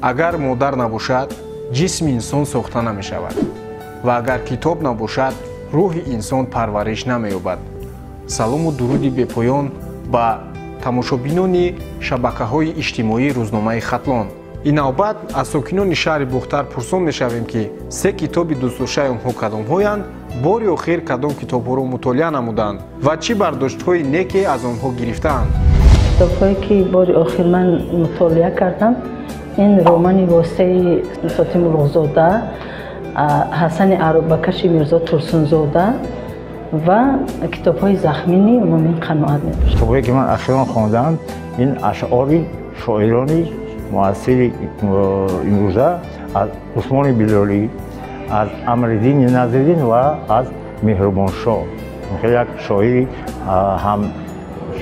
Агар модар набошад, ҷисми инсон сохта намешавад ва агар китоб набошад, рӯҳи инсон парвариш намеёбад. Салому дуруди бепоён ба тамошобинони шабакаҳои иҷтимоии рӯзномаи Хатлон. Ин навбат аз сокинони шаҳри Бохтар пурсон мешавем, ки се китоби дӯстдоштаи онҳо кадомҳоянд, бори охир кадом китобҳоро мутолиа намуданд ва чӣ бардоштҳои неке аз онҳо гирифтаанд. Китобҳое ки бори охир ман мутолиа кардам, ин романи Восеи Сотим Улуғзода, Ҳасани Аробакаши Мирзо Турсунзода ва китобҳои захмини Мумин Қаноат мебошад. Китобҳое ки ман ахиран хондам, ин ашъори шоирони муассири имрӯза аз Усмони Билолӣ, аз Амриддини Назриддин ва аз Меҳрубоншоҳ, як шоири ҳам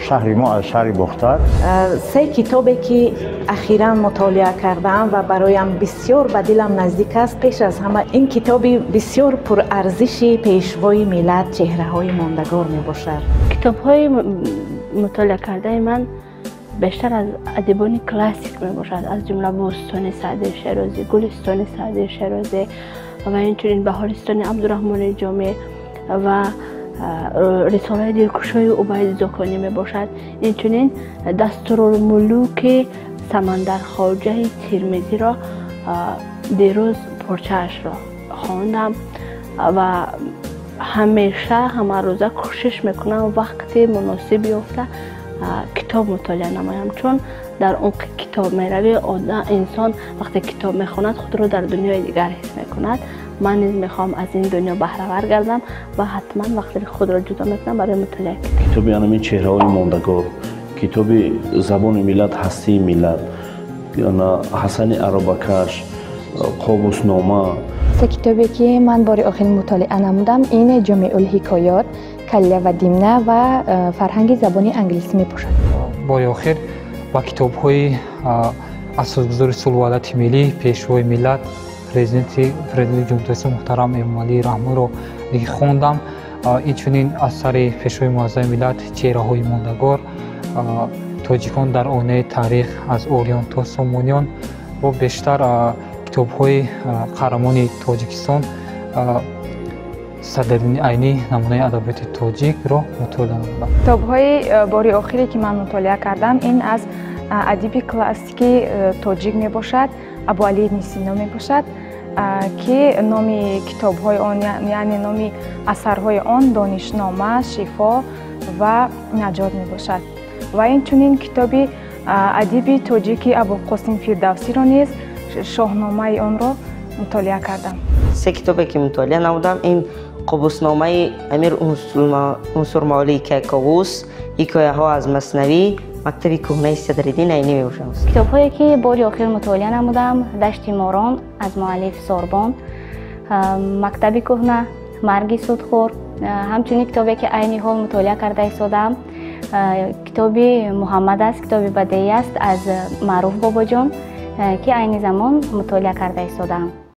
шаҳри мо, аз шаҳри Бохтар. Се китобе ки ахиран мутолиа кардаам ва бароям бисёр ба дилам наздик аст, пеш аз ҳама ин китоби бисёр пурарзиши Пешвои миллат, Чеҳраҳои мондагор мебошад. Китобҳои мутолиа кардаи ман бештар аз адибони классик мебошад, аз ҷумла Бӯстони Саъдии Шерозӣ, Гулистони Саъдии Шерозӣ ва инчунин Баҳористони Абдураҳмони Ҷомӣ ва Рисолаи дилкушои Убайди Зоконӣ мебошад. Инчунин Дастурулмулуки Самандархоҷаи Термизиро дирӯз порчаашро хондам ва ҳамеша ҳамарӯза кӯшиш мекунам вақти муносиб ёфта китоб мутолиа намоям, чун дар умқи китоб меравӣ, инсон вақте китоб мехонад, худро дар дунёи дигар ҳис мекунад. Ман низ мехоҳам аз ин дунё баҳравар гардам ва ҳатман вақти худро ҷудо мекунам барои мутолиа. Китоби анамин Чеҳраҳои мондагор, китоби Забони миллат, ҳастии миллат, Ҳасани Аробакаш, Қобуснома. Се китобе ки ман бори охир мутолиа намудам, ин Ҷомеъулҳикоёт, Калила ва Димна ва Фарҳанги забони англисӣ мебошад. Бори охир ба китобҳои асосгузори сулҳу ваҳдати миллӣ, Пешвои миллат, президенти Ҷумҳурии Тоҷикистон муҳтарам Эмомалӣ Раҳмонро хондам. Инчунин асари Пешвои муаззами миллат, Чеҳраҳои мондагор, Тоҷикон дар оинаи таърих аз ориён то сомониён ва бештар китобҳои қаҳрамони Тоҷикистон Садриддини Айнӣ, намунаи адабиёти тоҷикро мутолиа намудам. Китобҳои бори охире ки ман мутолиа кардам, ин аз адиби классики тоҷик мебошад, Абуалӣ ибни Сино мебошад, ки номи китобҳои он, яъне номи асарҳои он Донишнома, Шифо ва Наҷот мебошад. Ва инчунин китоби адиби тоҷики Абулқосим Фирдавсиро низ, Шоҳномаи онро мутолиа кардам. Се китобе ки мутолиа намудам, ин Қобусномаи Амир Унсурмавлии Кайковус, Ҳикояҳо аз Маснавӣ, Мактаби кӯҳнаи Садриддин Айнӣ мебошад. Китобҳое ки бори охир мутолиа намудам, Дашти морон аз муаллиф Сорбон, Мактаби кӯҳна, Марги судхӯр. Ҳамчунин китобе ки айни ҳол мутолиа карда истодаам, китоби Муҳаммад аст, китоби бадеӣ аст аз Маъруф Бобоҷон, ки айни замон мутолиа карда истодаам.